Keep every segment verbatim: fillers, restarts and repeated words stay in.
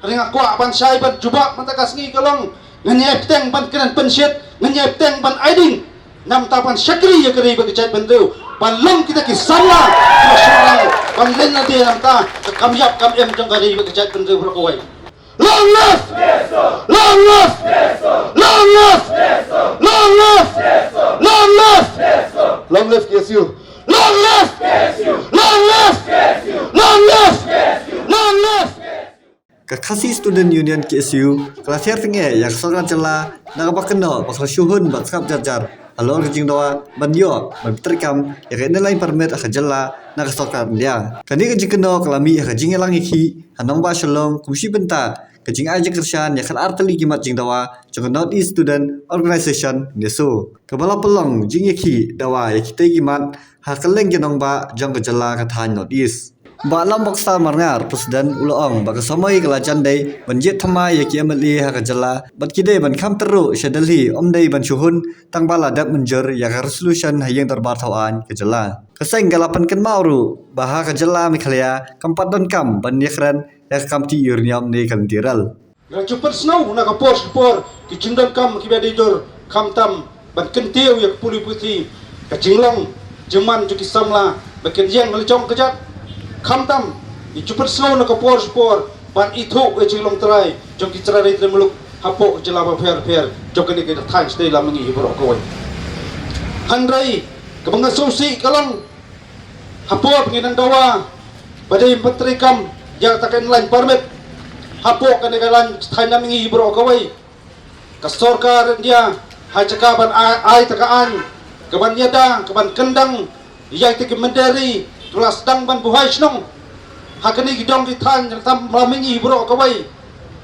Nga kwah ban shai ban jubab mynta ka sngi ka long, ngan ïai bteng ban kren pynshit, ngan ïai bteng ban ai ding. Namar ban shakri ïa ka ri bad ka jaitbynriew, ban long kita ki samla kiba shynrang ban len lade namar ka kam ïap kam im jong ka ri bad ka jaitbynriew baroh kawei. Long live! Long live! Long live! Long live! Long live! Long live K S U! Long live! Long live! Long live! Long live! Ka Khasi Student Union K S U ka la thiar tyngeh ïa ka sorkar jylla na kaba kynnoh ba ka la shu hun bad sngap jar jar halor ka jingdawa ban ïoh ban treikam ïa ka Inner Line Permit ha ka jylla na ka sorkar India. Kane ka jingkynnoh ka la mih ha ka jingïalang ïakhih ha nongbah Shillong kum shi bynta ka jingai jingkyrshan ïa ka artylli ki mat jingdawa jong ka North East Student Organization, NESO, kaba la pynlong jingïakhih dawa ïa kitei ki mat ha kylleng ki nongbah jong ka jylla ka thaiñ North East. Bah Lam Bokstar Marngar, President, u la ong ba ka samoi ka la jan dei ban jied thymmai ïa ki M L A ha ka jylla bad ki dei ban kham tyrwa sha Delhi, ym dei ban shu hun tang ba la dep mynjur ïa ka resolution ha ïing dorbar thawaiñ ka jylla. Ka seng ka la pynkynmaw ruh ba ha ka jylla Meghalaya kam pat donkam ban ïakren ïa ka kam tih uranium ne ka lynti rel. Nga ju pynsngew na ka por sha ka por ki jingdonkam kiba dei dur, khamtam ban kyntiew ïa ka pule puthi, ka jinglong jingman jong ki samla ba kin ïeng la jong ka jait. Khamtam nga ju pynsngew na ka por sha ka por ban ithuh ïa ka jinglong trai jong ki trai ri trai muluk hapoh ka jylla bapher bapher jong kane ka thaiñ shatei lam mihngi hi baroh kawei. Hynrei kaba nga sngewsih ka long, hapoh ba ngi nang dawa ba dei ban treikam ïa kata ka Inner Line Permit hapoh kane ka thaiñ lam mihngi hi baroh kawei, ka sorkar India ha jaka ban ai, ai ta ka aiñ kaban ïada, kaban kyndang ïa kita ki mynder ri kiba la sdang ban buhai shnong ha kine ki dong ki thaiñ lam mihngi hi baroh kawei,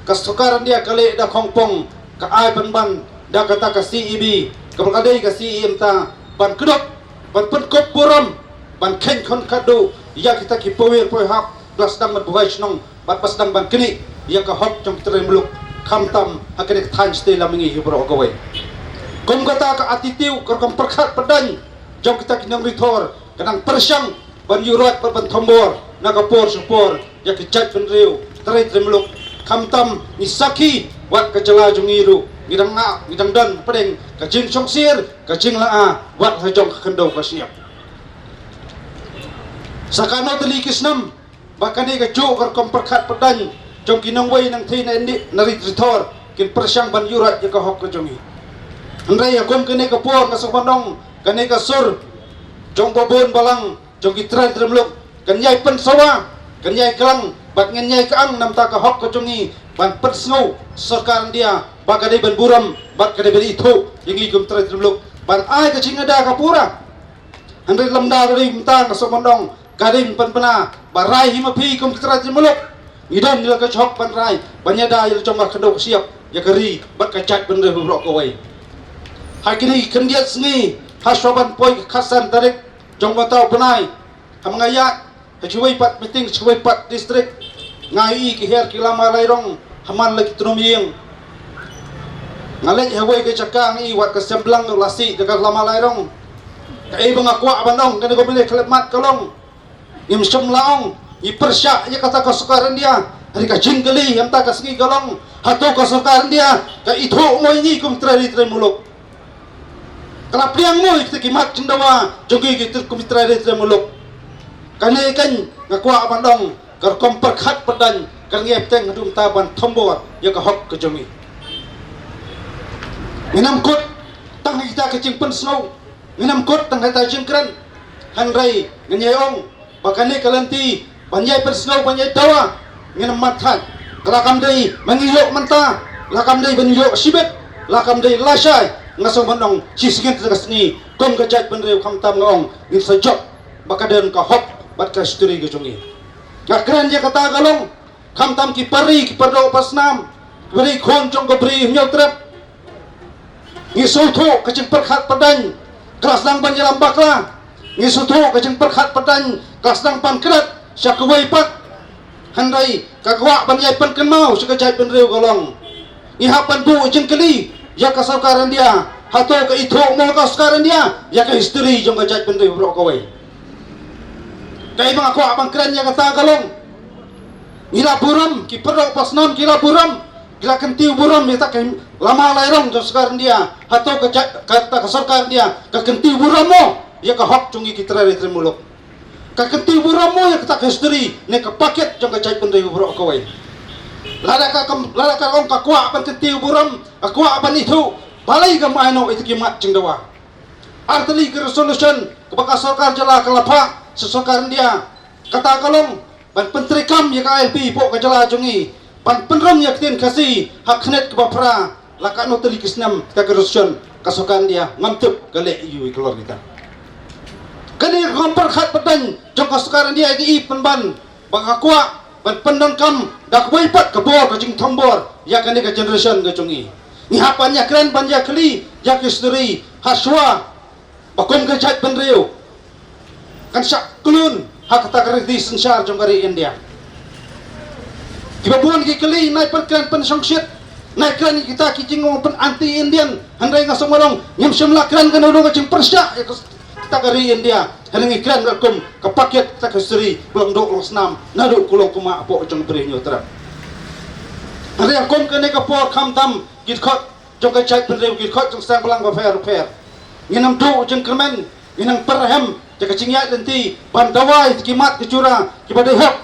ka sorkar India ka leh da khongpong, ka ai pynban da kata ka C A B, kaba ka dei ka C A A mynta, ban kdup, ban pynkup burom, ban kheiñ khon khadduh ïa kita ki pawir pawhap ba la sdang ban buhai shnong bad ba sdang ban knieh ïa ka hok jong ki trai muluk, khamtam ha kane ka thaiñ shatei lam mihngi hi baroh kawei. Kum kata ka attitude, ka rukom pyrkhat pyrdain jong kita ki nongri thor ka nang pyrshang ban ïuhroit bad ban thombor na ka por sha ka por ïa ka jaitbynriew, trai trai muluk. Khamtam ngi sakhi wat ka jylla jong ngi ruh ngi dang nga, ngi dang don pdeng ka jingshongsir, ka jingleh wat ha jong ka khyndew ka shyiap. Sa kano tylli ki snem ba kane ka juh ka rukom pyrkhat pyrdain jong ki nongwei nongthei na ri thor kin pyrshang ban ïuhroit ïa ka hok ka jong ngi. Hynrei ha kum kane ka por nga sngewbha ban ong kane ka sur jong ba bun balang jong ki trai trai muluk kan ïai pynsawa, kan ïai klang bad kan ïai kyang namar ka hok ka jong ngi ban pynsngew sorkar India ba ka dei ban burom bad ka dei ban ithuh ïa ngi kum trai trai muluk ban ai ka jingada ka pura. Hynrei lymda ruh mynta nga sngewbha ban ong ka dei ban pynbna ba rai hi ma phi kum ki trai trai muluk. Ngi don ïa la ka jhok ban rai ban ïada ïa la jong ka khyndew ka shyiap, ïa ka ri bad ka jaitbynriew baroh kawei. Ha kine ki khyndiat sngi ha shuwa ban poi ka khatsan tarik jong mynta u bnai, ha ma nga ïaid ha kiwei pat meeting ha kiwei pat district, nga ïohi ki her ki lama lai rong ha man la ki tnum ïing. Nga leit ha kawei ka jaka nga ïohi wat ka sem blang la sih da ka lama lai rong. Kaei ba nga kwah ban ong kane ka bynta khlem mat ka long, ngim shym la ong ngi pyrshah ïa kata ka sorkar India. Hynrei ka jingkylli ha kata ka sngi ka long, hato ka sorkar India ka ithuh mo ïa ngi kum trai ri trai muluk? Ka la pdiang mo ïa kita ki mat jingdawa jong ngi ki trai, kum trai ri trai muluk? Kane kan nga kwah ban ong ka rukom pyrkhat pyrdain ka ngi ïai bteng haduh mynta ban thombor ïa ka hok ka jong ngi. Ngin ym kut tang ha kita ka jingpynsngew, ngin ym kut tang ha kita ka jingkren. Hynrei ngin ïai ong ba kane ka lynti ban ïai pynsngew, ban ïai dawa, ngin ym mat thait. Ka la kam dei ba ngi ïoh mynta, la kam dei ban ïoh shibit, la kam dei lashai. Nga sngewbha ban ong shisien ka sngi kum ka jaitbynriew khamtam nga ong ngin sa jop ba ka don ka hok bad ka history ka jong ngi. Nga kren ïa kata ka long, khamtam ki pari ki pardoh pasnam, ki bri khun jong ka bri Hynñiewtrep, ngi sngewthuh ka jingpyrkhat pyrdain ka la sdang ban ïalam bakla. Ngi sngewthuh ka jingpyrkhat pyrdain ka la sdang ban klet sha kawei pat. Hynrei ka kwah ban ïai pynkynmaw sha ka jaitbynriew ka long, ngi hap ban buh jingkylli ïa ka sorkar India, hato ka ithuh mo ka sorkar India ïa ka history jong ka jaitbynriew baroh kawei? Kaei ba nga kwah ban kren ïa kata ka long, Ngi la burom, ki para basnam ki la burom, ki la kyntiew burom ïa kata ka lama lairong jong sorkar India. Hato ka jait, kata ka sorkar India ka kyntiew burom mo ïa ka hok jong ngi ki trai ri trai muluk? Ka kyntiew burom mo ïa kata ka history ne ka packet jong ka jaitbynriew baroh kawei? Lada ka kam, lada ka ong ka kwah ban kyntiew burom, ka kwah ban ithuh, balei kam ai noh ïa kita ki mat jingdawa? Artylli ka resolution kaba ka sorkar jylla ka la phah sha sorkar India, kata ka long ban pyntreikam ïa ka I L P hapoh ka jylla jong ngi, ban pynrung ïa ka ktien Khasi ha ka khyndiat kaba phra. La katno tylli ki snem kita ki resolution, ka sorkar India ngam tip ka leh aiu ïa ka lor kita. Kane ka kam pyrkhat pyrdain jong ka sorkar India ïa ngi, i pynban ba ka kwah ban pyndonkam da kawei pat ka bor ka jingthombor ïa kane ka generation ka jong ngi. Ngi hap ban ïakren ban ïakhli ïa ka history, hashwa ba kum ka jaitbynriew kan shah khlun ha kata ka riti synshar jong ka ri India. Kiba bun ki kylli, nai pynkren pynshongshit, nai kren kita ki jingong pyn anti Indian, hynrei nga sngew ba long ngim shym la kren kano kano ka jingpyrshah ïa ka, kita ka ri India. Hynrei ngi kren ka kum ka packet, kita ka history ba long duh long snam naduh kulong kumah hapoh jong ka Bri Hynñiewtrep. Hynrei ha kum kane ka por, khamtam ki dkhot jong ka jaitbynriew, ki dkhot jong seng balang bapher bapher, ngin ym duh jingkyrmen, ngin ym pyrhem ïa ka jingïaid lynti ban dawa ïa ki mat ki jura kiba dei hok,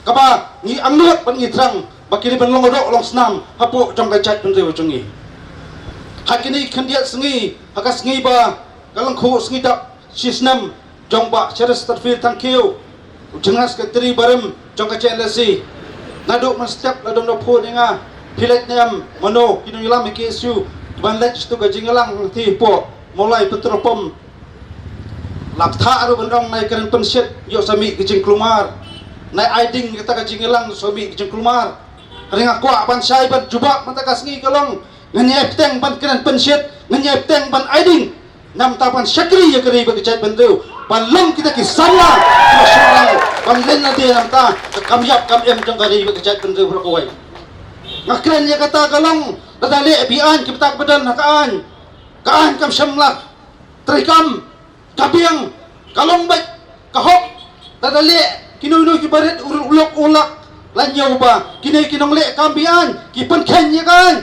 kaba ngi angnud bad ngi thrang ba kin ym long duh long snam hapoh jong ka jaitbynriew jong ngi. Ha kine ki khyndiat sngi, ha ka sngi ba ka lyngkhuh sngi dap shi snem jong Bah Cheristerfield Thangkhiew, u General Secretary barim jong ka J N L A C. Naduh mynstep la don da phone ïa nga, phi leit ne em, mano ki nongïalam ïa ka K S U kiban leit sha tu ka jingïalang, nangta hapoh Mawlai petrol pump. La kthah ruh ban ong nai kren pynshit, ïoh sa mih ka jingkulmar. Nai ai ding kata ka jingïalang, sa mih ka jingkulmar. Hynrei nga kwah ban shai ban jubab mynta ka sngi ka long, ngan ïai bteng ban kren pynshit, ngan ïai bteng ban ai ding, namar ban shakri ïa ka ri bad ka jaitbynriew, ban long kita ki samla kiba shynrang ban len lade na ka bynta ka kam ïap kam im jong ka ri bad ka jaitbynriew baroh kawei. Nga kren ïa kata ka long, lada leh be-aiñ, ki bynta kiba don ha ka aiñ, ka aiñ kam shym la treikam, ka biang, ka long beit ka hok. Lada leh kino kino kiba rit u lok u lak, la ñiew ba kine ki nongleh kam be-aiñ ki pynkheiñ ïa ka aiñ.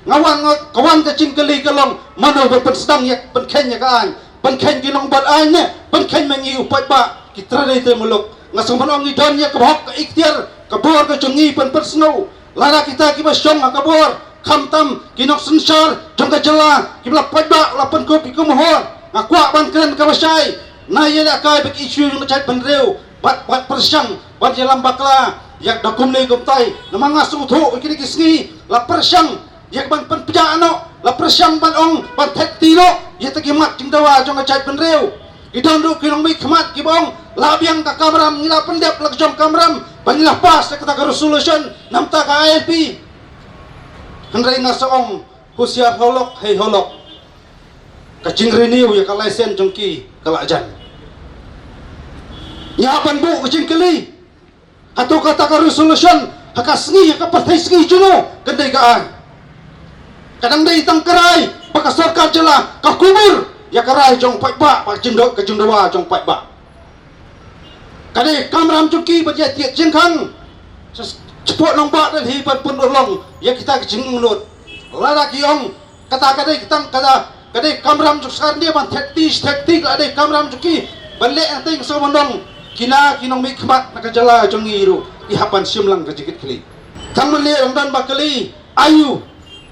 Nga wan, nga, ka wan ka jingkylli ka long, mano ba pynsdang ïa pynkheiñ ïa ka aiñ? Pynkheiñ ki nongbat aiñ ne pynkheiñ ma ngi u paidbah, ki trai ri trai muluk? Nga sngew ban ong ngi don ïa ka hok, ka iktiar, ka bor ka jong ngi ban pynsngew. Lada kita kiba shong ha ka bor, khamtam ki nongsynshar jong ka jylla kiba la paidbah la pynkup ïa ka mohor, nga kwah ban kren kaba shai. Nai ïalehkai bad ki issue jong ka jaitbynriew, bad, bad pyrshang ban ïalam bakla ïa da kumne kumtai. Namar nga sngewthuh kine ki sngi la pyrshang ïa ka ban pynpjah noh, la pyrshang ban ong ban thait kti noh ïa kita ki mat jingdawa jong ka jaitbynriew. Ki don ruh ki nongmihkhmat kiba ong la biang ka kamram, ngi la pyndep la ka jong kamram ba ngi la pass ïa kata ka resolution namar ka I L P. Hynrei nga sa ong, husiar holok hei holok, ka jingrenew ïa ka license jong ki ka la jan. Ngi hap ban buh ka jingkylli. Hato kata ka resolution ha ka sngi, ha ka pyrthei sngi jong no kan dei ka aiñ? Ka dang dei tang ka rai ba ka sorkar jylla ka kubur ïa ka rai jong paidbah, ba ka jingdo, ka jingdawa jong paidbah. Ka dei kamram jong ki ban ïa tied jingkhang shapoh nongbah Delhi ban pynurlong ïa kita ki jingangnud. Lada ki ong kata ka dei, kata, kata ka dei kamram jong sorkar India ban thait kti, thait kti, ka dei kamram jong ki ban leh, hangta nga sngewbha ban ong, kine ki nongmihkhmat na ka jylla jong ngi ruh ki hap ban shim lang ka jingkitkhlieh. Tang ban leh, dang don ba kylli, aiu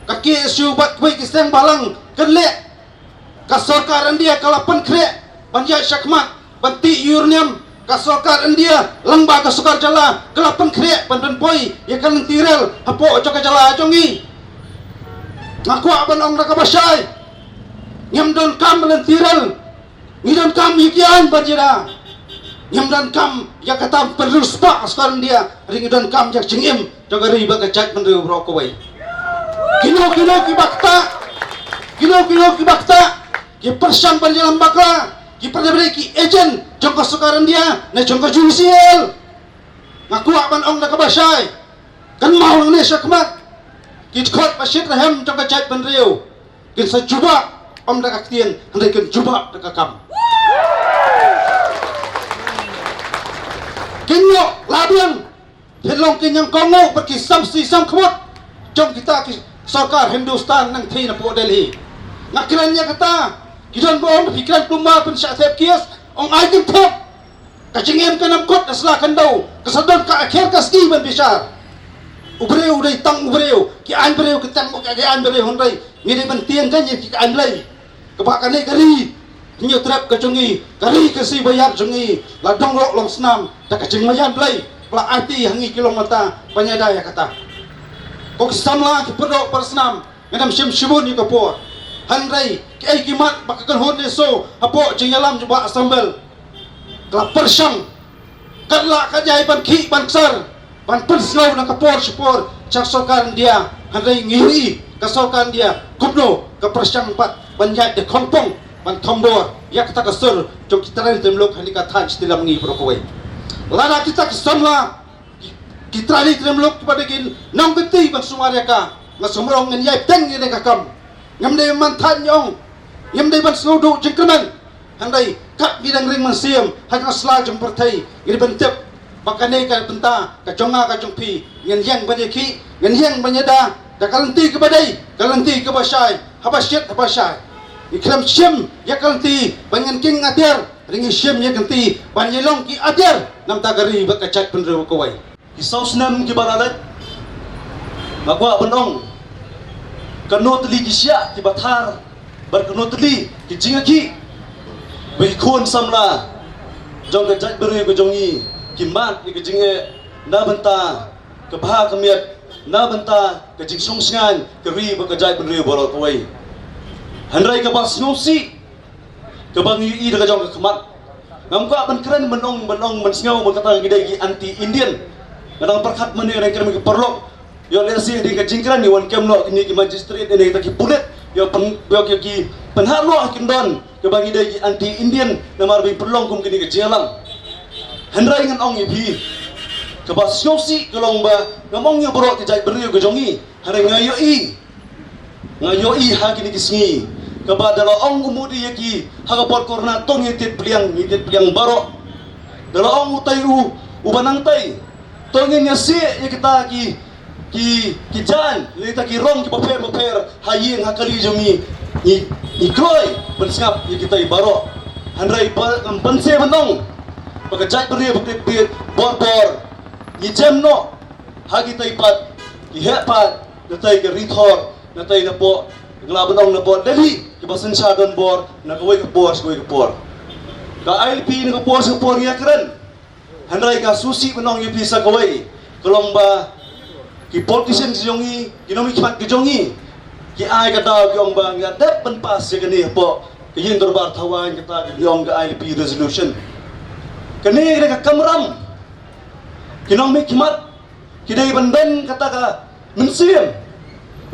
ka K S U bad kiwei ki seng bhalang kan leh? Ka sorkar India ka la pynkhreh ban ïaid shakhmat ban tih uranium. Ka sorkar India lyngba ka sorkar jylla ka la pynkhreh ban pynpoi ïa ka lynti rel hapoh jong ka jylla jong ngi. Nga kwah ban ong da kaba shai, ngim donkam lynti rel, ngi donkam ïa ki aiñ ban jia. Ngim donkam ïa kata pynriewspah ka sorkar India, hynrei ngi donkam ïa ka jingim jong ka ri bad ka jaitbynriew baroh kawei. Kino kino kiba ktah, kino kino kiba ktah, ki pyrshang ban ïalam bakla, ki pyrshang ki agent jong ka sorkar India ne jong ka U C L. Nga kwah ban ong da kaba shai, kynmaw nangne shakhmat, ki dkhot ba shit rhem jong ka jaitbynriew kin sa jubab ym da ka ktien, hynrei kin jubab da ka kam. Kin ïoh la biang Phi long ki ñiangkong bad ki samsi samkhmut jong kita ki sorkar Hindustan nangthie napoh Delhi. Nga kren ïa kata, ki don ba ong phi kren kumba pynshah thep case, ong ai kim thep. Ka jingim ka nam kut ka sla khyndew, ka sa don ka akhir ka sngi ban bishar. U briew u dei tang u briew, ki aiñ briew ki tang ki aiñ briew, hynrei ngi dei ban tieng ka ngi ki aiñ Blei. Kaba kane ka ri hynñiewtrep ka jong ngi, ka ri Khasi ba ïar jong ngi, la dong roh long snam da ka jingmaïan Blei, ba la aiti ha ngi ki longmata ban ïada ïa kata. Ko ki samla ki pyrdoh pyrsnam, ngam shym shibun ïa ka por. Hynrei kiei ki mat ba ka kynhun NESO hapoh jingïalam jong Bah Assembly ka la pyrshang kat la ka jai ban khih ban ksar, ban pynsngew na ka por sha por sha sorkar India. Hynrei ngi ïohi ka sorkar India kumno ka pyrshang pat ban ïaid da khongpong ban thombor ïa kata ka sur jong ki trai tymluk ha kane ka thaiñ Shillong ngi baroh kawei. Lada kita ki samla, ki, ki trai tymluk kiba dei ki nongkynti ban sumar ïa ka, nga sumar ong ngin ïai bteng ïa ka kam. Ngam dei ban thait ñiong, ngam dei ban sngewduh jingkyrmen. Hynrei kat ngi dang ring mynsiem ha ka sla jong pyrthei, ngi dei ban tip ba kane ka bynta ka jong nga ka jong phi, ngin ïeng ban ïakhih, ngin ïeng ban ïada da ka lynti kaba dei, ka lynti kaba shai, haba shit haba shai. Ngi khlem shim ïa ka lynti ban ngin king atiar, hynrei ngi shim ïa ka lynti ban ïalong ki atiar na bynta ka ri bad ka jaitbynriew kawei. Ki saw snem kiba la leit, nga kwah ban ong, kano tylli ki shiah kiba thar bad kano tylli ki jingïakhih ba ki khun samla jong ka jaitbynriew ka jong ngi ki mad ïa ka jingeh na bynta ka bha ka miat, na bynta ka jingsngewsih ka ri bad ka jaitbynriew baroh kawei. Hynrei kaba sngewsih kaba ngi ïohi da ka jong ka khmat. Ngam kwah ban kren ban ong ban ong ban sngew ba kata ngi dei ki anti Indian. Nga dang pyrkhat mynne nga dang kren ki paralok. Ïoh lehse dei ka jingkren ïa wan kem noh kine ki magistrate ne kita ki pulit. Ïoh pyn ïoh ki pynhap noh ki don kaba ngi dei ki anti Indian namar ba pynlong kum kine ki jingïalang. Hynrei ngan ong ïa phi, kaba sngewsih ka long ba ngam ong ïa baroh ki jaitbynriew ka jong ngi. Hynrei nga ïohi, nga ïohi ha kine ki sngi kaba da la ong u Modi ïa ki ha ka por corona to ngi tied pliang, ngi tied pliang baroh. Da la ong utai u uba nangtai to ngin ïasieh ïa kita ki ki ki jaiñ, ïa kita ki rong kiba pher ba pher ha ïing ha kali jong ngi. Ngi ngi kloi ban sngap ïa kita baroh. Hynrei ba ngam banse ban ong ba ka jaitbynriew ba tied tied bor bor ngi jem noh ha kita pat, ki heh pat. Natai ka ri Thor, natai napoh, nga lah ban ong napoh Delhi, kiba synshar donbor na kawei ka por sha kawei ka por. Ka I L P na ka por sha ka por ngi ïakren. Hynrei nga sngewsih ban ong ïa phi sa kawei, ka long ba ki politician ki jong ngi, ki nongmihkhmat ki jong ngi, ki ai ka daw ki ong ba ngi la dep ban pass ïa kane hapoh ka ïing dorbar thawaiñ, kata ka ong ka I L P resolution. Kane ka dei ka kamram ki nongmihkhmat ki dei ban don kata ka mynsiem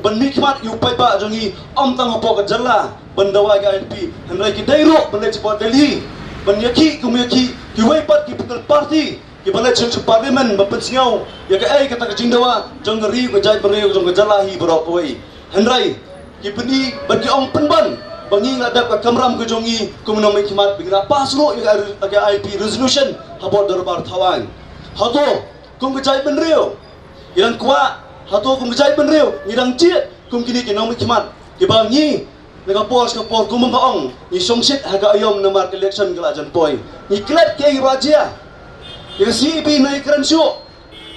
ban mihkhmat ïa u paidbah jong ngi, ym tang hapoh ka jylla ban dawa ïa ka I L P, hynrei ki dei ruh ban leit shapoh Delhi ban ïakhih kum ïakhih kiwei pat ki political party kiba leit sha parliament ban pynsngew ïa kaei kata ka jingdawa jong ka ri, ka jaitbynriew, jong ka jylla hi baroh kawei. Hynrei ki pyni bad ki ong pynban ba ngi la dep ka kamram ka jong ngi kum nongmihkhmat, ba ngi la pass ruh ïa ka I L P resolution hapoh dorbar thawaiñ. Hato kum ka jaitbynriew ngi dang kwah, hato kum ka jaitbynriew ngi dang jied kum kine ki nongmihkhmat kiba ngi na ka por sha ka por kumba nga ong ngi shongshit ha ka aïom namar ka election ka la jan poi. Ngi klet kiei ba jia. Ïa ka C A B ngi kren shuh.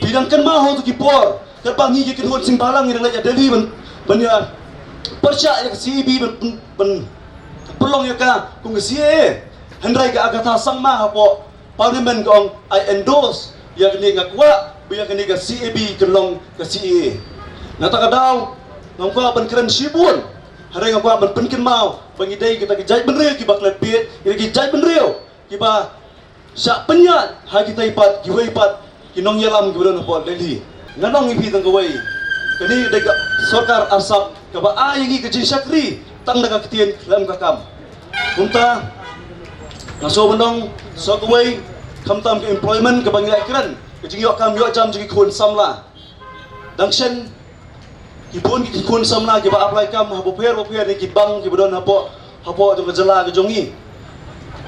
Phi dang kynmaw hato ki por katba ngi ki kynhun seng bhalang ngi dang leit ïa Delhi ban ban ïa pyrshah ïa ka C A B ban ban pynlong ïa ka kum ka C A A. Hynrei ka Agatha Sangma hapoh Parliament ka ong, I endorse ïa kane, nga kwah ba ïa kane ka C A B kan long ka C A A. Na kata ka daw ngam kwah ban kren shibun, hynrei nga kwah ban pynkynmaw ba ngi dei kita ki jaitbynriew kiba klet bit, kita ki jaitbynriew kiba shah pynïaid ha kita pat kiwei pat ki nongïalam kiba don hapoh Delhi. Ngan ong ïa phi tang kawei, kane dei ka sorkar arsap kaba ai ïa ngi ka jingshakri tang da ka ktien khlem ka kam. Kumta nga sngewbha ban ong sa kawei, khamtam ka employment kaba ngi la kren, ka jingïoh kam ïoh jam jong ki khun samla. Dang shen ki bun ki khun samla kiba apply kam ha bapher bapher ne ki bank kiba don hapoh hapoh jong ka jylla ka jong ngi.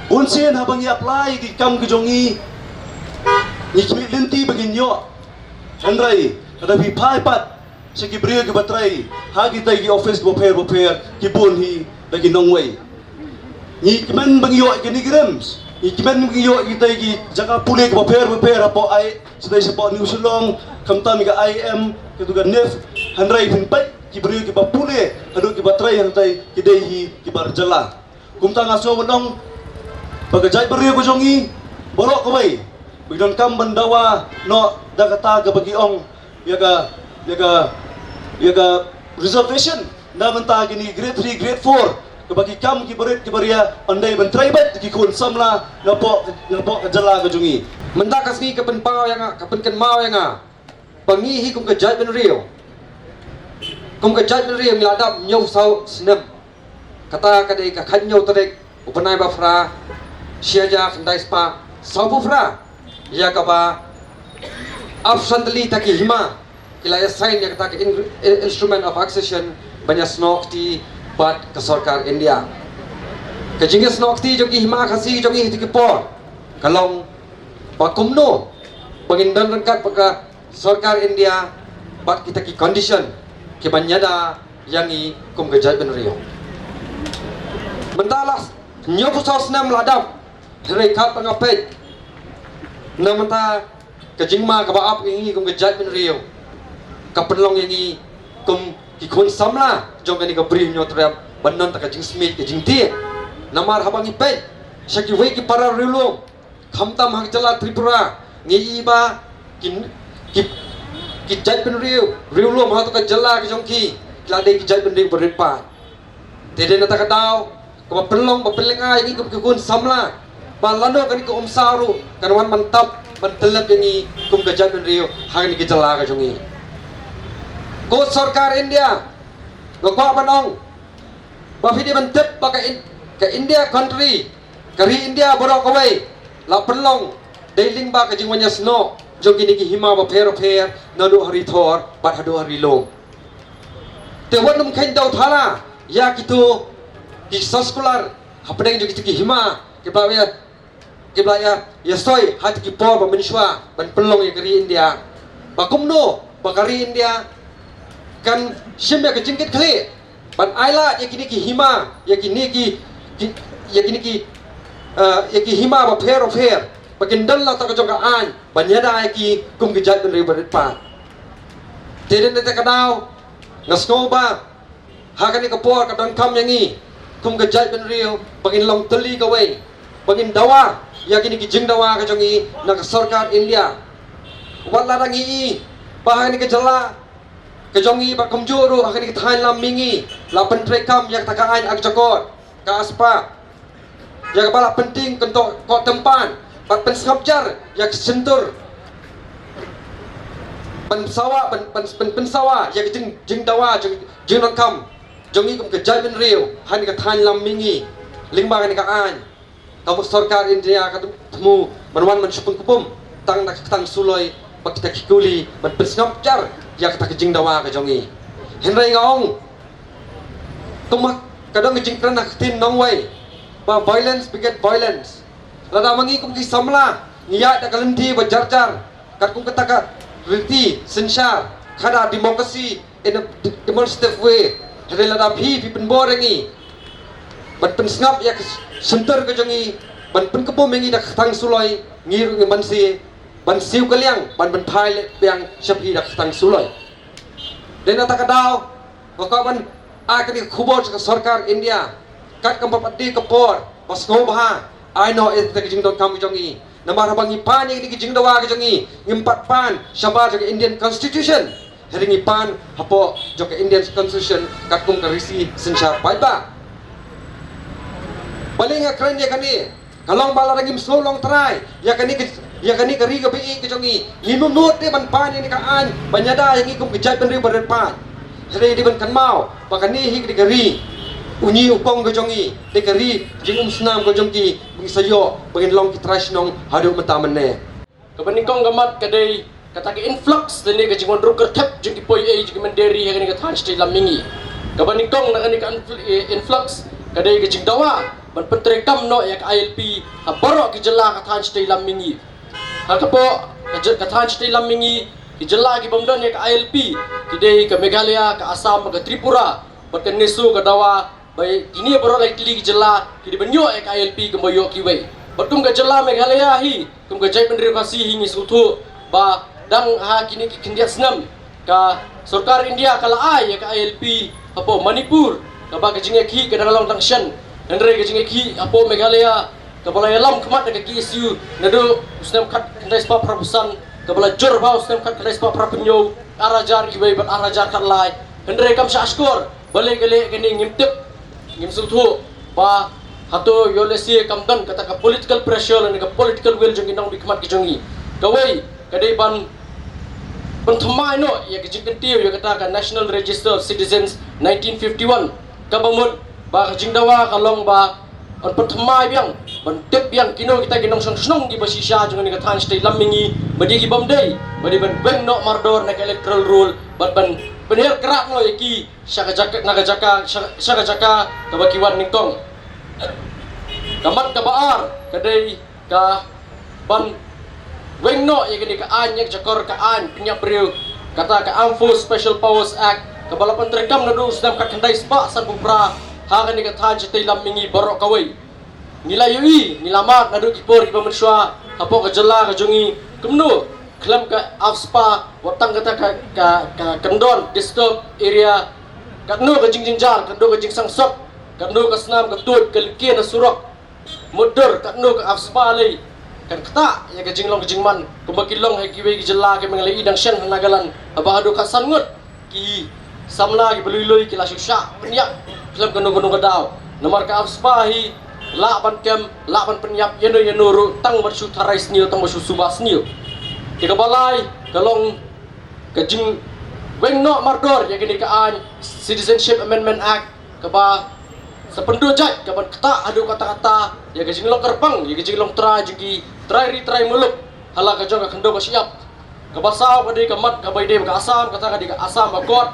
Bun sien haba ngi apply ki kam ka jong ngi, ngi khmih lynti ba ngin ïoh. Hynrei lada phi phai pat sha ki briew kiba trei ha kitei ki office bapher bapher, ki bun hi da ki nongwei. Ngi kmen ba ngi ïoh ïa kine ki RIMS, ngi kmen ba ngi ïoh ïa kitei ki jaka pule kiba pher bapher hapoh ai, shatei shapoh New Shillong, khamtam ïa ka I I M, katu ka NIFT. Hynrei phin peit ki briew kiba pule haduh kiba trei hangtei ki dei hi kiba rjala. Kumta nga sngew ban ong ba ka jaitbynriew ka jong ngi baroh kawei ba ngi donkam ban dawa noh da kata kaba ki ong ïa ka, ïa ka, ïa ka reservation na bynta kine grade three, grade four, kaba ki kam kiba rit kiba ria, ym dei ban trei beit ki khun samla napoh, napoh ka jylla ka jong ngi. Mynta ka sngi ka pynpaw ïa nga, ka pynkynmaw ïa nga ba ngi hi kum ka jaitbynriew, kum ka jaitbynriew ngi la dap hynñiew saw snem. Kata ka dei ka khathynñiew tarik u bnai ba phra, shi hajar khyndai spah sawphew phra, ïa kaba ap san tylli ta ki hima ki la ïa sign ïa kata ka in-, in-, Instrument of Accession ban ïa snoh kti bad ka sorkar India. Ka jingïasnoh kti jong ki hima Khasi jong ngi ha kito ki por ka long ba kumno ba ngin don ryngkat bad ka sorkar India bad kita ki condition kiban ïada ïa ngi kum ka jaitbynriew. Mynta la hynñiewphew saw snem la dap, hynrei katba nga peit na mynta ka jingma kaba ap ïa ngi kum ka jaitbynriew, ka pynlong ïa ngi kum ki khun samla jong kane ka Bri Hynñiewtrep ban don ta ka jingsmit ka jingtieng. Namar haba ngi peit sha kiwei ki para riewlum, khamtam ha ka jylla Tripura, ngi i ba ki, ki, ki jaitbynriew riewlum ha katu ka jylla ka jong ki, ki la dei ki jaitbynriew ba rit paid. Te dei na kata ka daw kaba pynlong ba pynlyngngai ïa ngi kum ki khun samla ba lano kane ka umsaw ruh kan wan ban tap ban tyllep ïa ngi kum ka jaitbynriew ha kane ka jylla ka jong ngi. Ko sorkar India, nga kwah ban ong ba phi dei ban tip ba ka In-, ka India country, ka ri India baroh kawei, la pynlong dei lyngba ka jingwan ïasnoh jong kine ki hima bapher bapher, naduh ha ri thor bad haduh ha ri lum. Te wat nym kheiñ daw thala ïa kito ki soskular hapdeng jong kito ki hima kiba ïa, kiba ïa, ïa soi ha kito ki por ba mynshuwa ban pynlong ïa ka ri India. Ba kumno ba ka ri India kan shim ïa ka jingkitkhlieh ban ailad ïa kine ki hima, ïa kine ki, ki, ïa kine ki, eh, ïa ki hima bapher bapher, ba kin don la ta ka jong ka aiñ ban ïada ïa ki kum ki jaitbynriew ba rit paid. Te dei na kata ka daw nga sngew ba ha kane ka por ka donkam ïa ngi kum ka jaitbynriew ba ngin long tylli kawei, ba ngin dawa ïa kine ki jingdawa ka jong ngi na ka sorkar India. Wat lada ngi i ba ha kane ka jylla ka jong ngi bad kumjuh ruh ha kane ka thaiñ lam mihngi la pyntreikam ïa kata ka aiñ akjakor ka AFSPA, ïa kaba la pyntieng kyntoh koh tympan bad pynsngap jar ïa ka shyntur ban sawa, ban, ban, ban pynsawa ïa ka jing, jingdawa jing, jingdonkam jong ngi kum ka jaitbynriew ha kane ka thaiñ lam mihngi lyngba kane ka aiñ. Ka sorkar India ka thmu ban wan ban shu pynkupum tang da ka ktang suloi bad kita ki kuli ban pynsngap jar ïa kata ka jingdawa ka jong ngi. Hynrei nga ong, kumba ka don ka jingkren ha ka ktien nongwei ba violence beget violence. Lada ma ngi kum ki samla ngi ïaid da ka lynti ba jar jar, katkum kata ka riti synshar khadar, democracy in a de-, demonstrative way. Hynrei lada phi, phi pynbor ïa ngi ban pynsngap ïa ka shyntur ka jong ngi, ban pynkupum ïa ngi da ka ktang suloi, ngi ruh ngim banse ban siew kylliang ban pynphai leh biang sha phi da ka ktang suloi. Dei na kata ka daw nga kwah ban ai kane ka khubor sha ka sorkar India, kat kumba pat dei ka por ba sngewbha ai noh ïa kata ka jingdonkam ka jong ngi. Namar haba ngi pan ïa kata ka jingdawa ka jong ngi, ngim pat pan shabar jong ka Indian Constitution, hynrei ngi pan hapoh jong ka Indian Constitution katkum ka riti synshar paidbah. Balei nga kren ïa kane? Ka long ba lada ngim sngew long trai ïa kane ka, ïa kane ka ri kaba ïeit ka jong ngi, ngim nud de ban pan ïa kane ka aiñ ban ïada ïa ngi kum ka jaitbynriew ba rit paid. Hynrei dei ban kynmaw ba kane hi ka dei ka ri u ñi u kong ka jong ngi, dei ka ri jingumsnam ka jong ki, ba ngi sa ïoh ba ngin long ki trai shnong haduh mynta mynne. Kaba nyngkong ka mat ka dei kata ka influx lane ka jingwan ruh kyrthep jong ki poiei jong ki mynder ri ha kane ka thaiñ shatei lam mihngi. Kaba nyngkong na kane ka infl-, eh, influx ka dei ka jingdawa ban pyntreikam noh ïa ka I L P ha baroh ki jylla ka thaiñ shatei lam mihngi. Ha kaba ka j-, ka thaiñ shatei lam mihngi Ki jylla ki bym don ïa ka I L P ki dei ka Meghalaya, ka Assam, ka Tripura bad ka NESO ka dawa ba kine baroh lai tylli ki jylla ki dei ban ïoh ïa ka I L P kumba ïoh kiwei. Bad kum ka jylla Meghalaya hi, kum ka jaitbynriew Khasi hi, ngi sngewthuh ba dang ha kine ki khyndiat snem ka sorkar India ka la ai ïa ka I L P hapoh Manipur, kaba ka jingïakhih ka dang long dang shen. Hynrei ka jingïakhih hapoh Meghalaya kaba la ïalam khmat da ka K S U naduh u snem khatkhyndai spah phra phew san, kaba la jur bha u snem khatkhyndai spah phra phew hynñiew, ar hajar kiwei bad ar hajar khatlai. Hynrei kam shah shkor, balei ka leh kane ngim tip, ngim sngewthuh ba hato ïoh lehse kam don kata ka political pressure lane ka political will jong ki nongmihkhmat ki jong ngi. Kawei ka dei ban pynthymmai noh ïa ka jingkyntiew ïa kata ka National Register of Citizens nineteen fifty-one, kaba mut ba ka jingdawa ka long ba ban pynthymmai biang, ban tip biang kino kita ki nongshong shnong kiba shisha jong kane ka thaiñ shatei lam mihngi, ba dei ki bym dei, ba dei ban weng noh mardor na ka electoral roll bad ban pynher krad noh ïa ki sha ka jaka, na ka jaka, sha, sha ka jaka kaba ki wan nyngkong. Ka mat kaba ar ka dei ka ban weng noh ïa kane ka aiñ, ïa ka jakor ka aiñ pynïap briew, kata ka Armed Force Special Powers Act, kaba la pyntreikam naduh u snem khatkhyndai spah sanphew phra ha kane ka thaiñ shatei lam mihngi baroh kawei. Ngi la ïohi, ngi la mad naduh ki por kiba mynshuwa hapoh ka jylla ka jong ngi kumno khlem ka AFSPA, wat tang kata ka, ka, ka kyndon disturbed area, katno ka jingjynjar, katno ka jingsangsot, katno ka snam ka tuid, ka lynti na surok, mutdur, katno ka AFSPA lei, kan ktah ïa ka jinglong ka jingman kumba ki long ha kiwei ki jylla kiba ngi la ïohi dang shen ha Nagaland, haba haduh khatsan ngut ki samla kiba lui lui ki la shu shah pynïap khlem kano kano ka daw. Namar ka AFSPA hi lah ban kem, lah ban pynïap ïano ïano ruh tang ban shu tharai sniew, tang ban shu suba sniew. Te kaba lai ka long ka jingweng noh mardor ïa kane ka aiñ Citizenship Amendment Act, kaba sa pynduh jait kaban ktah haduh katta katta ïa ka jinglong kyrpang, ïa ka jinglong trai jong ki trai ri trai muluk ha la ka jong ka khyndew ka shyiap. Kaba saw ka dei ka mat kaba ïadei bad ka Assam, kata ka dei ka Assam Accord,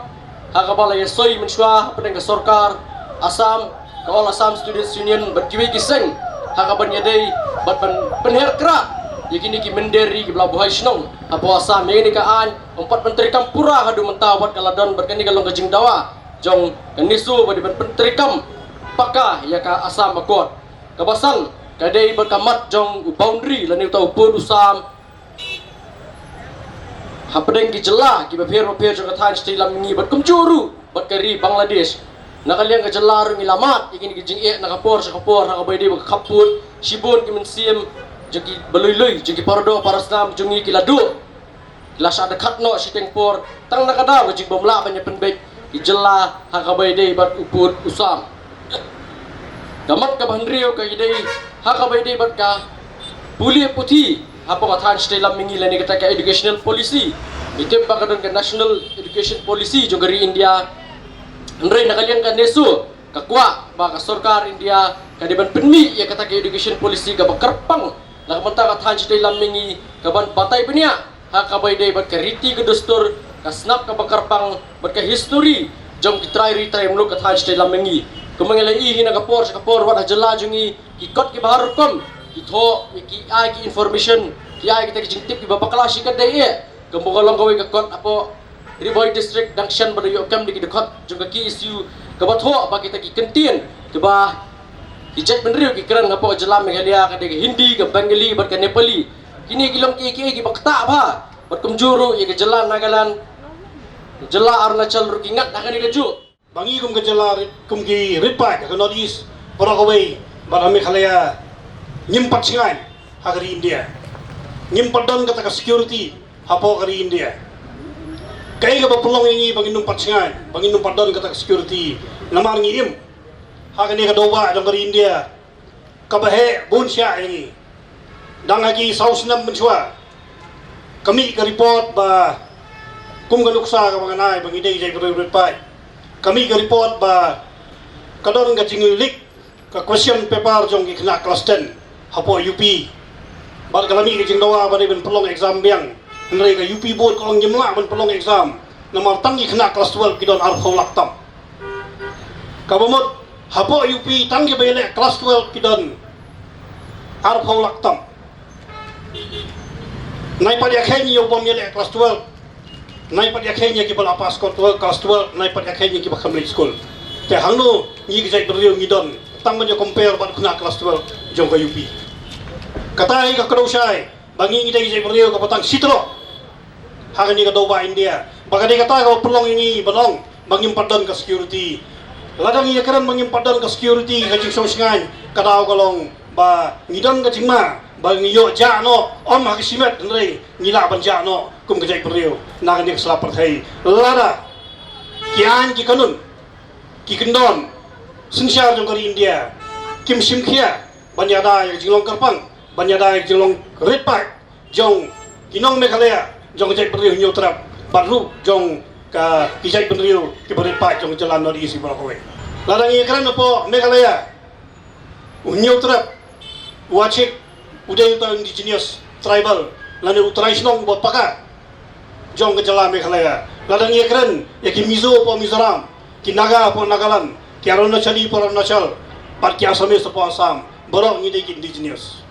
ha kaba la ïasoi mynshuwa hapdeng ka sorkar Assam, ka All Assam Students Union bad kiwei ki seng, ha kaban ïadei bad ban pynher krad ïa kine ki mynder ri kiba la buhai shnong hapoh Assam. Ïa kane ka aiñ ym pat pyntreikam pura haduh mynta, wat ka la don bad kane ka long ka jingdawa jong ka NESO ba dei ban pyntreikam paka ïa ka Assam Accord. Kaba san ka dei bad ka mat jong u boundary lane uta u pud u sam hapdeng ki jylla kiba pher bapher jong ka thaiñ shatei lam mihngi bad kumjuh ruh bad ka ri Bangladesh. Na ka liang ka jylla ruh ngi la mad ïa kine ki jingeh na ka por sha ka por, ha kaba ïadei bad ka khappud, shibun ki mynsiem jong kiba lui lui, jong ki paradoh parasnam jong ngi ki la duh, ki la shah dkhot noh shiteng por tang na ka daw ka jingbym lah ban ïa pynbeit ki jylla ha kaba ïadei bad u pud u sam. Ka mat kaba hynriew ka ïadei ha kaba ïadei bad ka pule puthi hapoh ka thaiñ shatei lam mihngi lane kata ka educational policy. Ngi tip ba ka don ka National Education Policy jong ka ri India. Hynrei na ka liang ka NESO ka kwah ba ka sorkar India ka dei ban pynmih ïa kata ka education policy kaba kyrpang na ka bynta ka thaiñ shatei lam mihngi, kaban batai bniah ha kaba ïadei bad ka riti ka dustur, ka snap kaba kyrpang bad ka history jong ki trai ri trai muluk ka thaiñ shatei lam mihngi. Kumba ngi la ïohi na ka por sha ka por, wat ha jylla jong ngi ki kot kiba har rukom ki thoh, ki ai ki information, ki ai kita ki jingtip kiba bakla shi katdei eh. Kumba ka long kawei ka kot hapoh Ri Bhoi District, dang shen ba da ïoh kem da ki dkhot jong ka K S U kaba thoh ba kita ki kyntien kiba ki jaitbynriew ki kren hapoh jylla Meghalaya ka dei ka Hindi, ka Bengali bad ka Nepali. Kine ki long kiei kiei kiba ktah bha bad kumjuh ruh ïa ka jylla Nagaland, jylla Arunachal ruh ki ngat ha kane kajuh. Ba ngi kum ka jylla rit, kum ki rit paid ha ka North East baroh kawei bad ha Meghalaya, ngim pat shngaiñ ha ka ri India. Ngim pat don kata ka security hapoh ka ri India. Kaei kaba pynlong ïa ngi ba ngin ym pat shngaiñ, ba ngin ym pat don kata ka security? Namar ngi im ha kane ka dewbah jong ka ri India kaba heh bun shai ïa ngi. Dang ha ki saw snem mynshuwa ka mih ka report ba, kum ka nuksa kaba ngan ai ba ngi dei jaitbynriew rit paid, ka mih ka report ba ka don ka jingleak ka question paper jong ki khynnah klas ten hapoh U P. Bad ka la mih ka jingdawa ba dei ban pynlong exam biang. Hynrei ka U P board ka ong ngim lah ban pynlong exam namar tang ki khynnah klas twelve ki don arphew lak tam. Kaba mut hapoh U P tang kiba ïaleh klas twelve ki don arphew lak tam. Nai pat ïa kheiñ ïa u bym ïaleh klas twelve Nai pat ïa khein ïa kiba la pass class twelve, class twelve, nai pat ïa khein ïa kiba kham leit skul. Te hangno ngi ka jaitbynriew ngi don tang ban ïa compare bad khynnah class twelve jong ka U P? Kata hi ka kdew shai ba ngi ngi dei ka jaitbynriew kaba tang shi trok ha kane ka dewbah India. Ba ka dei kata kaba pynlong ïa ngi ban ong ba ngim pat don ka security. Lada ngi ïakren ba ngim pat don ka security, ka jingsngewsih ka daw ka long ba ngi don ka jingma ba ngi ïoh jah noh, ym ha ka shimet hynrei ngi lah ban jah noh kum ka jaitbynriew na kane ka sla pyrthei. Lada ki aiñ ki kanun, ki kyndon synshar jong ka ri India kim shim khia ban ïada ïa ka jinglong kyrpang, ban ïada ïa ka jinglong rit paid jong ki nong Meghalaya, jong ka jaitbynriew Hynñiewtrep bad ruh jong ka, ki jaitbynriew kiba rit paid jong ka jylla North East baroh kawei. Lada ngi ïakren hapoh Meghalaya, u Hynñiewtrep, u Achik, u dei uta u indigenous tribal lane u trai shnong uba paka jong ka jylla Meghalaya. Lada ngi ïakren ïa ki Mizo hapoh Mizoram, ki Naga hapoh Nagaland, ki Arunachali hapoh Arunachal, bad ki Assamese hapoh Assam, baroh ngi dei ki indigenous.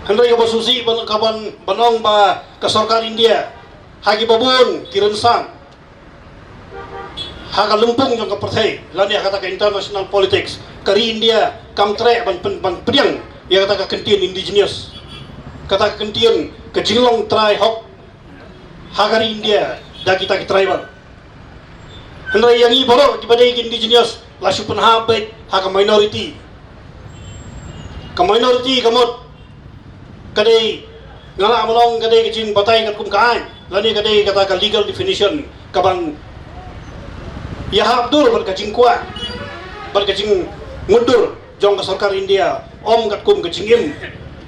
Hynrei kaba sngewsih ban, ka ban, ban ong ba ka sorkar India ha kiba bun ki rynsan ha ka lympung jong ka pyrthei lane ha kata ka international politics, ka ri India kam treh ban pyn-, ban pdiang ïa kata ka kyntien indigenous, kata ka kyntien ka jinglong trai hok ha ka ri India da kita ki tribal. Hynrei ïa ngi baroh kiba dei ki indigenous la shu pynhap beit ha ka minority. Ka minority ka mut ka dei, nga lah ban ong ka dei ka jingbatai katkum ka aiñ lane ka dei kata ka legal definition kaban ïahap dur bad ka jingkwah bad ka jingmutdur jong ka sorkar India, ym katkum ka jingim,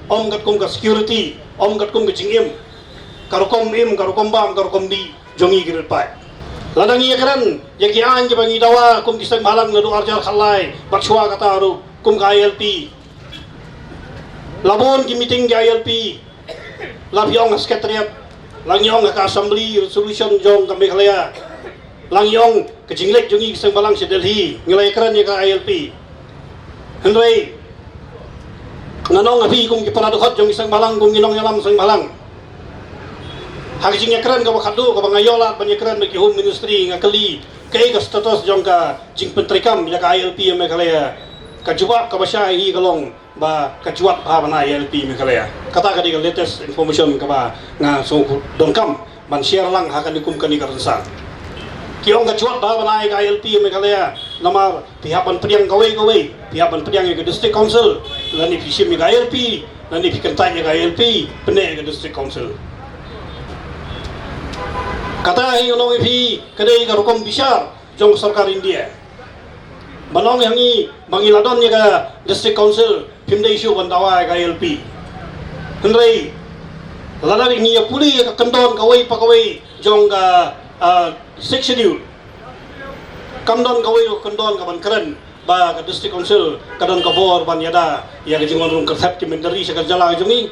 ym katkum ka security, ym katkum ka jingim, ka rukom im, ka rukom bam, ka rukom dih jong ngi ki rit paid. Lada ngi ïakren ïa ki aiñ kiba ngi dawa kum ki seng bhalang naduh arhajar khatlai bad shuwa kata ruh kum ka I L P, la bun ki meeting ki I L P, la phi ong ha secretariat, la ngi ong ha ka assembly resolution jong ka Meghalaya, la ngi ong ka jingleit jong ngi ki seng bhalang sha Delhi ngi la ïakren ïa ka I L P. Hynrei ngan ong ha phi kum ki para dkhot jong ki seng bhalang, kum ki nongïalam seng bhalang, ha ka jingïakren kaba khatduh kaba nga ïoh lad ban ïakren bad ki Home Ministry, nga kylli kaei ka status jong ka jingpyntreikam ïa ka I L P ha Meghalaya. Ka jubab kaba shai hi ka long ba ka jwat bha ban ai I L P Meghalaya. Kata ka dei ka latest information kaba nga sngewdonkam ban share lang ha kane kum kane ka rynsan. Ki ong ka jwat bha ban ai ka I L P Meghalaya namar phi hap ban pdiang kawei kawei, phi hap ban pdiang ïa ka District Council, lane phi shim ïa ka I L P, lane phi kyntait ïa ka I L P, pyneh ïa ka District Council. Kata hi ngan ong ïa phi ka dei ka rukom bishar jong ka sorkar India. Ban ong ïa ngi ba ngi la don ïa ka District Council, phim dei shuh ban dawa ïa ka I L P. Hynrei lada ngi ïa pule ïa ka kyndon kawei pa kawei jong ka, ah, Sixth Schedule, kam don kawei ka kyndon kaban kren ba ka District Council ka don ka bor ban ïada ïa ka jingwan rung kyrthep ki mynder ri sha ka jylla ka jong ngi.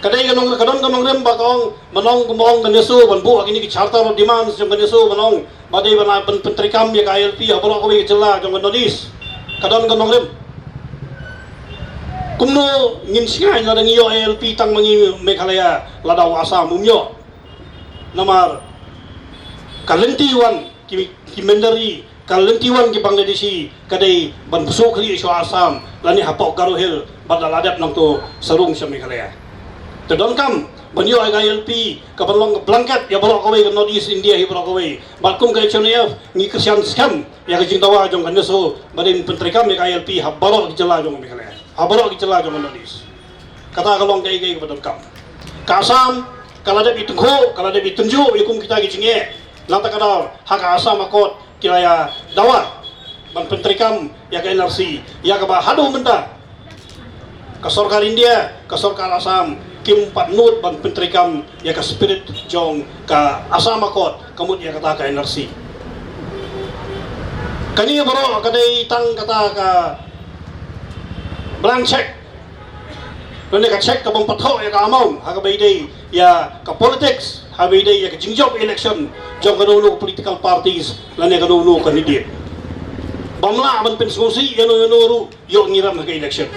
Ka dei ka nong, ka don ka nongrim ba ka ong, ba nong, kumba ong ka NESO, ban buh ha kine ki charter of demands jong ka NESO, ba nong ba dei ban, ban pyntreikam ïa ka I L P ha baroh kawei ka jylla jong ka North East. Ka don ka nongrim. Kumno ngin shngaiñ lada ngi ïoh I L P tang ma ngi Meghalaya, lada u Assam um ïoh? Namar ka lynti wan ki, ki mynder ri, ka lynti wan ki Bangladeshi ka dei ban pynshong khlieh sha Assam lane hapoh Garo Hill bad la dep nangto sha rung sha Meghalaya. Te donkam ban ïoh ïa ka I L P kaban long ka blanket ïa baroh kawei ka North East India hi baroh kawei. Bad kum ka H N I F ngi kyrshan skhem ïa ka jingdawa jong ka NESO ba dei ban pyntreikam ïa ka I L P ha baroh ki jylla jong Meghalaya, ha baroh ki jylla jong ka North East. Kata ka long kaei kaei kaba donkam. Ka Assam ka la dep i tyngkhuh, ka la dep i tynjuh ïa kum kita ki jingeh. Nangta ka daw ha ka Assam Accord ki la ïa dawa ban pyntreikam ïa ka N R C, ïa kaba haduh mynta ka sorkar India, ka sorkar Assam kim pat nud ban pyntreikam ïa ka spirit jong ka Assam Accord, ka mut ïa kata ka N R C. Kane baroh ka dei tang kata ka blank check. Lane ka check ka bym pat thoh ïa ka amount ha kaba ïadei ïa ka politics, ha kaba ïadei ïa ka jingjop election jong kano kano ka political parties lane kano kano ka candidate. Bym lah ban pynsngewsih ïano ïano ruh ïoh ngiram ha ka election.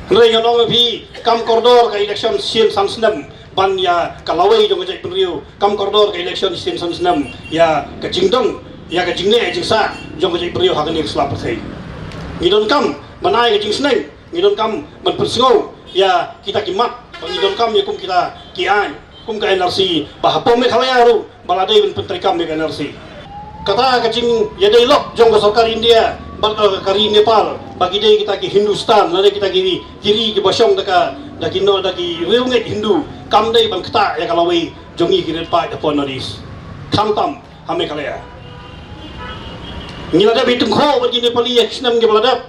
Hynrei ngan ong ïa phi, kam kordor ka election sien san snem ban ïa ka lawei jong ka jaitbynriew, kam kordor ka election shisien san snem, ïa ka jingdon, ïa ka jingleh jingsah jong ka jaitbynriew ha kane ka sla pyrthei. Ngi donkam ban ai ka jingsneng, ngi donkam ban pynsngew ïa kita ki mat, ba ngi donkam ïa kum kita ki aiñ, kum ka N R C, ba hapoh Meghalaya ruh ba la dei ban pyntreikam ïa ka N R C. Kata ka jingïadei lok jong ka sorkar India bad ka, ka ri Nepal, ba ki dei kita ki Hindustan, lane kita ki ri, ki ri kiba shong da ka, da ki no, da ki riewngeit Hindu, kam dei ban ktah ïa ka lawei jong ngi ki rit paid hapoh North East, khamtam ha Meghalaya. Ngi la dep hi tyngkhuh bad ki Nepali ïa ki snem kiba la dep.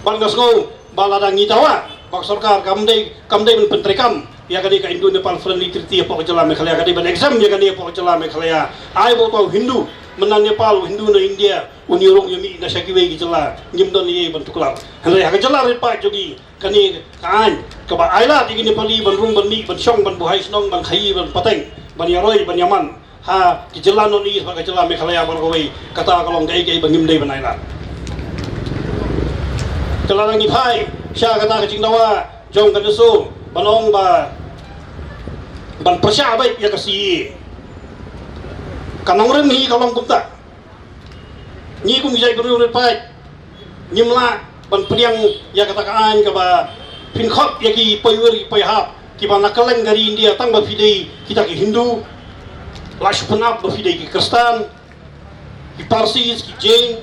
Bad nga sngew ba lada ngi dawa ba ka sorkar kam dei, kam dei ban pyntreikam ïa kane ka Indo-Nepal Friendly Treaty hapoh ka jylla Meghalaya, ka dei ban exempt ïa kane hapoh ka jylla Meghalaya. Ai ba uta u Hindu mynta Nepal, u Hindu na India, un ïarung ïamih na sha kiwei ki jylla, ngim don ei ei ban tuklar. Hynrei ha ka jylla rit paid jong ngi, kane ka aiñ kaba ai lad ïa ki Nepali ban rung ban mih, ban shong, ban buhai shnong, ban khaïi, ban pateng, ban ïaroi, ban ïaman ha ki jylla North East bad ka jylla Meghalaya baroh kawei, kata ka long kaei kaei ba ngim dei ban ai lad. Te lada ngi phai sha kata ka jingdawa jong ka NESO ban ong ba ban pyrshah beit ïa ka C A A, ka nongrim hi ka long kumta. Ngi kum ki jaitbynriew rit paid ngim lah ban pdiang ïa kata ka aiñ kaba pynkhot ïa ki poiwir ki poihap kiba na kylleng ka ri India, tang ba phi dei kita ki Hindu, la shu pynap ba phi dei ki Khristan, ki Parsi, ki Jain,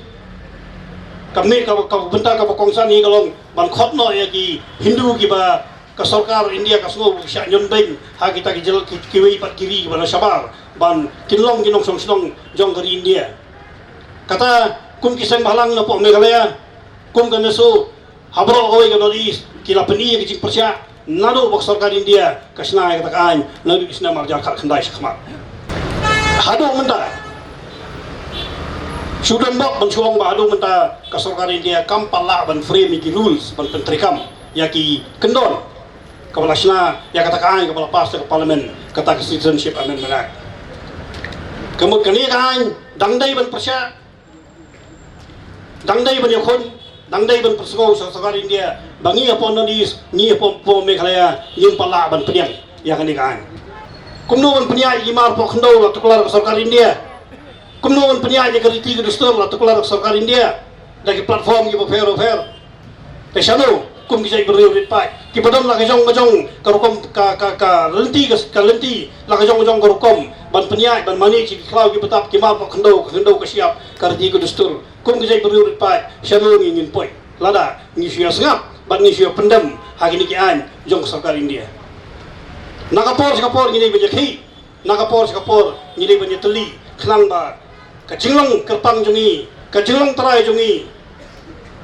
ka mih ka, ka bynta kaba kongsan hi ka long ban khot noh ïa ki Hindu kiba ka sorkar India ka sngew shah ñion beiñ ha kita ki jylla, ki, kiwei pat ki ri kiba na shabar, ban kin long ki nongshong shnong jong ka ri India. Kata kum ki seng bhalang napoh Meghalaya, kum ka NESO, ha baroh kawei ka North East, ki la pyni ïa ka jingpyrshah naduh ba ka sorkar India ka shna ïa kata ka aiñ naduh ki snem ar hajar khatkhyndai shakhmat. Haduh mynta, shu don bok ban shu ong ba haduh mynta ka sorkar India kam pat lah ban frame ïa ki rules ban pyntreikam ïa ki kyndon kaba la shna ïa kata ka aiñ kaba la pass da ka Parliament, kata ka Citizenship Amendment Act. Ka mut kane ka aiñ dang dei ban pyrshah, dang dei ban ïakhun, dang dei ban pynsngew sha ka sorkar India ba ngi hapoh North East, ngi hapoh, hapoh Meghalaya, ngim pat lah ban pdiang ïa kane ka aiñ. Kumno ban pynïaid ïa ki mar poh khyndew la tuklar ka sorkar India? Kumno ban pynïaid ïa ka riti ka dustur la tuklar ka sorkar India da ki platform kiba pher bapher? Te shano kum ki jaitbynriew rit paid kiba don la ka jong ka jong ka rukom, ka, ka, ka lynti, ka, ka lynti la ka jong ka jong ka rukom ban pynïaid, ban manage ïa ki khlaw ki btap, ki mar poh khyndew, ka khyndew ka shyiap, ka riti ka dustur? Kum ki jaitbynriew rit paid, shano ngi ngin poi lada ngi shu ïa sngap bad ngi shu ïa pyndem ha kine ki aiñ jong ka sorkar India? Na ka por sha ka por ngi dei ban ïakhih, na ka por sha ka por ngi dei ban ïatylli, khnang ba ka jinglong kyrpang jong ngi, ka jinglong trai jong ngi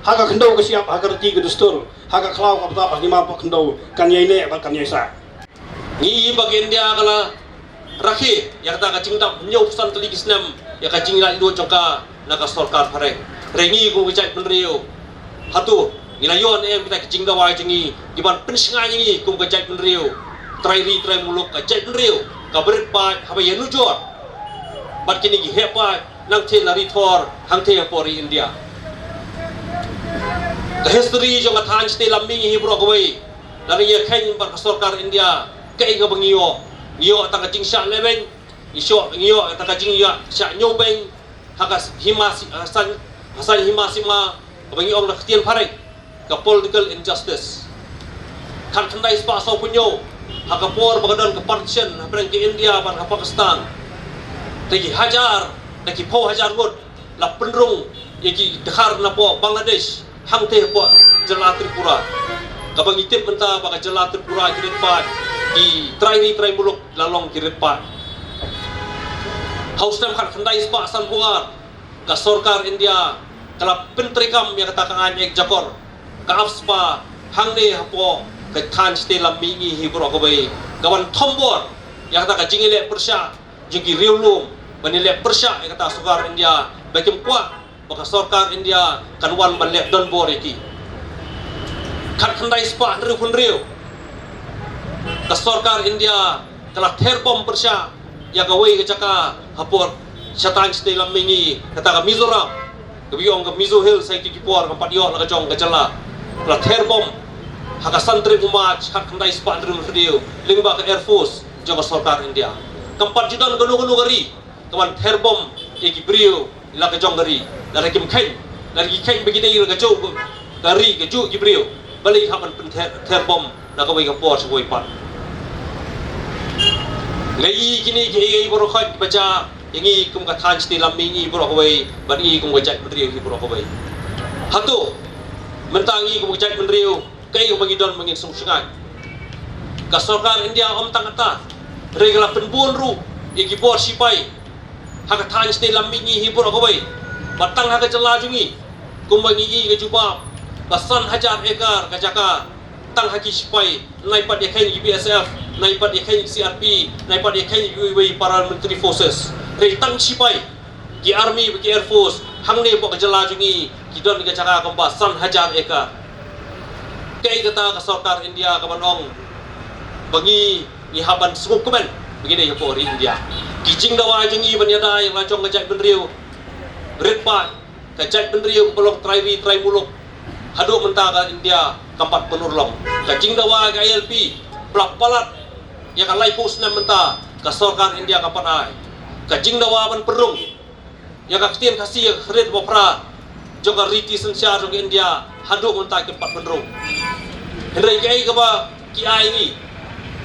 ha ka khyndew ka shyiap, ha ka riti ka dustur, ha ka khlaw ka btap, ha ki mar poh khyndew kan ïai neh bad kan ïai sah. Ngi i ba ka India ka la rakhe ïa kata ka jingdap hynñiew phew san tylli ki snem ïa ka jinglaitluid jong ka na ka sorkar phareng. Hynrei ngi kum ka jaitbynriew, hato ngi la ïoh ne em kita ki jingdawa jong ngi kiban pynshngaiñ ïa ngi kum ka jaitbynriew, trai ri trai muluk, ka jaitbynriew kaba rit paid, haba ïanujor bad kine ki heh paid nangtei na ri Thor, hangtei hapoh ri India? Ka history jong ka thaiñ shatei lam mihngi hi baroh kawei la ïakheiñ bad ka sorkar India. Kaei kaba ngi ïoh? Ngi ïoh tang ka jingshah lehbeiñ, ngi ïoh, ngi ïoh tang ka jingïashah ñiewbeiñ ha ka hima si-, ha saiñ, ha saiñ hima sima, kaba ngi ong da ka ktien phareng ka political injustice. Khatkhyndai spah sawphew hynñiew, ha ka por ba ka don ka partition hapdeng ka India bad ka Pakistan, da ki hajar, da ki phew hajar ngut la pynrung ïa ki dkhar napoh Bangladesh hangtei hapoh jylla Tripura. Kaba ngi tip mynta ba ka jylla Tripura ki rit paid, ki trai ri trai muluk la long ki rit paid. Ha u snem khatkhyndai spah sanphew ar, ka sorkar India ka la pyntreikam ïa kata ka aiñ ek jakor, ka AFSPA, hangne hapoh ka thaiñ shatei lam mihngi hi baroh kawei, kaban thombor ïa kata ka jingïaleh pyrshah jong ki riewlum, ban ïaleh pyrshah ïa kata sorkar India, ba kim kwah ba ka sorkar India kan wan ban leh donbor ïa ki. Khatkhyndai spah hynriew hynriew, ka sorkar India ka la ther bom pyrshah ïa kawei ka jaka hapoh shataiñ shatei lam mihngi, kata ka Mizoram, kaba ïoh ong ka Mizo Hills ha kito ki por, kam pat ïoh la ka jong ka jylla. Ka la ther bom ha ka san tarik u March, khatkhyndai spah hynriew hynriew, lyngba ka Air Force jong ka sorkar India. Kam pat ju don kano kano ka ri ka ban ther bom ïa ki briew la ka jong ka ri. Lada kim kheiñ, lada ki kheiñ ba ki dei la ka juh ka ri, ka juh ki briew, balei ki hap ban pynther, ther bom na kawei ka por sha kawei pat? Nga i kine kiei kiei baroh khoit ba jia ïa ngi kum ka thaiñ shatei lam mihngi baroh kawei, bad ngi kum ka jaitbynriew hi baroh kawei. Hato mynta ngi kum ka jaitbynriew, kaei kaba ngi don ba ngin sngewsynei? Ka sorkar India ym tang kata, hynrei ka la pynbun ruh ïa ki bor shipai ha ka thaiñ shatei lam mihngi hi baroh kawei. Bad tang ha ka jylla jong ngi, kumba ngi i ka jubab, ba san hajar ekar ka jaka, tang ha ki shipai, nai pat ïa kheiñ ki B S F, nai pat ïa kheiñ ki C R P, nai pat ïa kheiñ ki wei wei paramilitary forces. Hynrei tang shipai, ki army bad ki air force, hangne hapoh ka jylla jong ngi, ki don ka jaka kumba san hajar ekar. Kaei kata ka sorkar India ka ban ong ba ngi, ngi hap ban sngewkmen ba ngi dei hapoh ri India? Ki jingdawa jong ngi ban ïada ïa la jong ka jaitbynriew rit paid, ka jaitbynriew kaba long trai ri trai muluk, haduh mynta ka India kam pat pynurlong. Ka jingdawa ka I L P, ba la palat ïa ka laiphew snem mynta, ka sorkar India kam pat ai. Ka jingdawa ban pynrung ïa ka ktien Khasi, ïa ka khyndiat baphra jong ka riti synshar jong ka India, haduh mynta kim pat pynrung. Hynrei kaei kaba ki ai ngi,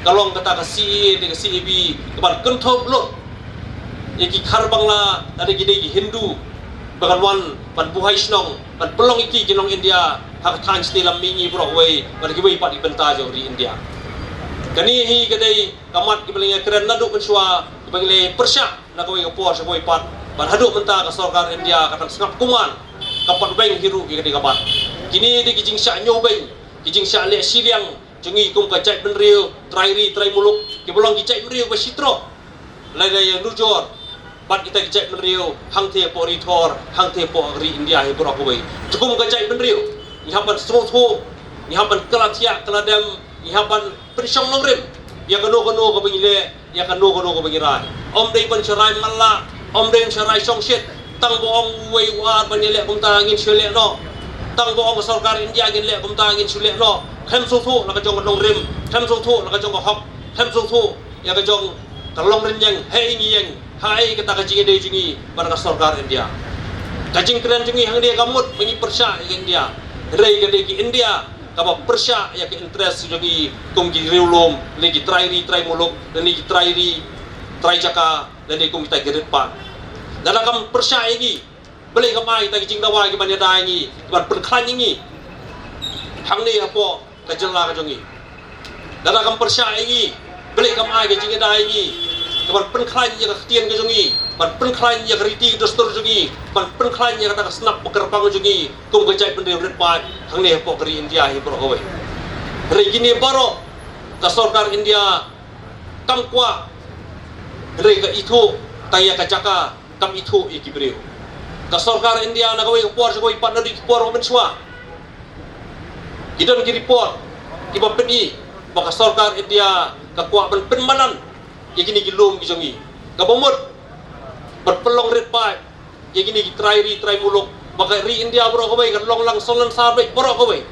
ka long kata ka C A A te ka C A B, ka ban kynthup lut ïa ki Khar Bangla, lane ki dei ki Hindu, ba kan wan ban buhai shnong, ban pynlong ïa ki ki nong India ha ka thaiñ shatei lam mihngi baroh kawei, bad kiwei pat ki bynta jong ri India. Kane hi ka dei ka mat kaba la ngi kren naduh mynshuwa, kaba ngi la pyrshah na kawei ka por sha kawei pat, bad haduh mynta ka sorkar India ka dang sngap kumne, kam pat weng hi ruh ïa kane ka mat. Kine dei ki jingshah ñiewbeiñ, ki jingshah leh shiliang jong ngi kum ka jaitbynriew trai ri trai muluk, kiba long ki jaitbynriew ba shitrok, lada ïanujor bad kita ki jaitbynriew hangtei hapoh Ri Thor, hangtei hapoh ri India hi baroh kawei. Te kum ka jaitbynriew, ngi hap ban sngewthuh, ngi hap ban kylla thiah kylla dem, ngi hap ban pynshong nongrim ïa kano kano kaba ngi leh, ïa kano kano kaba ngi rai. Ym dei ban shu rai matlah, ym dei ban shu rai shongshit. Tang ba ong uwei u ar ban ïaleh kumta ngin shu leh noh. Tang ba ong ka sorkar India ngin leh kumta ngin shu leh noh. Khlem sngewthuh la ka jong ka nongrim, khlem sngewthuh la ka jong ka hok, khlem sngewthuh ïa ka jong ka longrynïeng, haei ngi ïeng, haei kata ka jingïadei jong ngi bad ka sorkar India. Ka jingkren jong ngi hangne kam mut ba ngi pyrshah ïa ka India. Hynrei ka dei ka India kaba pyrshah ïa ka interest jong ngi kum ki riewlum, lane ki trai ri trai muluk, lane ki trai ri trai jaka, lane kum kita ki rit paid. Lada kam pyrshah ïa ngi, balei kam ai kita ki jingdawa ki ban ïada ïa ngi, ki ban pynkhlaiñ ïa ngi hangne hapoh ka jylla ka jong ngi? Lada kam pyrshah ïa ngi, balei kam ai ka jingïada ïa ngi, ka ban pynkhlaiñ ïa ka ktien ka jong ngi, ban pynkhlaiñ ïa ka riti ka dustur jong ngi, ban pynkhlaiñ ïa kata ka snap ba kyrpang jong ngi kum ka jaitbynriew rit paid hangne hapoh ka ri India hi baroh kawei? Hynrei kine baroh ka sorkar India kam kwah, hynrei ka ithuh tang ïa ka jaka, kam ithuh ïa ki briew. Ka sorkar India na kawei ka por sha kawei pat, naduh ki por ba mynshuwa, ki don ki report kiba pyni ba ka sorkar India ka kwah ban pynmadan ïa kine ki lum ki jong ngi, kaba mut ban pynlong rit paid ïa kine ki trai ri trai muluk, ba ka ri India baroh kawei kan long lang solansar beit baroh kawei.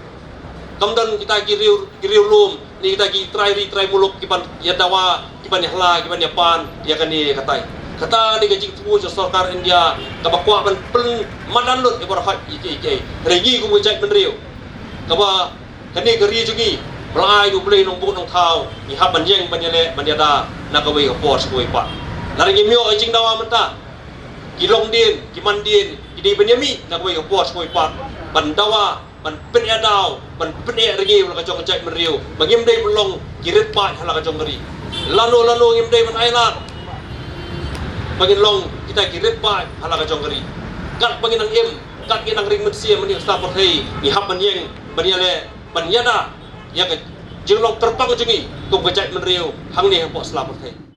Kam don kita ki riew, ki riewlum, ne kita ki trai ri trai muluk ki ban ïadawa, ki ban ïahla, ki ban ïapan ïa kane ïa katai. Kata dei ka jingthmu jong sorkar India kaba kwah ban pynmadan lut ïa baroh ïa kiei kiei. Hynrei ngi kum ka jaitbynriew, kaba kane ka ri jong ngi ba la ai da U Blei Nongbuh Nongthaw, ngi hap ban ïeng ban ïaleh ban ïada na kawei ka por sha kawei pat. Lada ngim ïoh ïa ka jingdawa mynta, ki longdien, ki mandien ki dei ban ïamih na kawei ka por sha kawei pat ban dawa, ban pynïada, ban pynïarap ïa la ka jong ka jaitbynriew, ba ngim dei ban long ki rit paid ha la ka jong ka ri. Lano lano ngim dei ban ailad ba ngin long kita ki rit paid ha la ka jong ka ri. Katba ngin nang im, kat ngin nang ring mynsiem mynta ha sla pyrthei, ngi hap ban ïeng ban ïaleh ban ïada ïa ka jinglong kyrpang jong ngi kum ka jaitbynriew hangne hapoh sla pyrthei.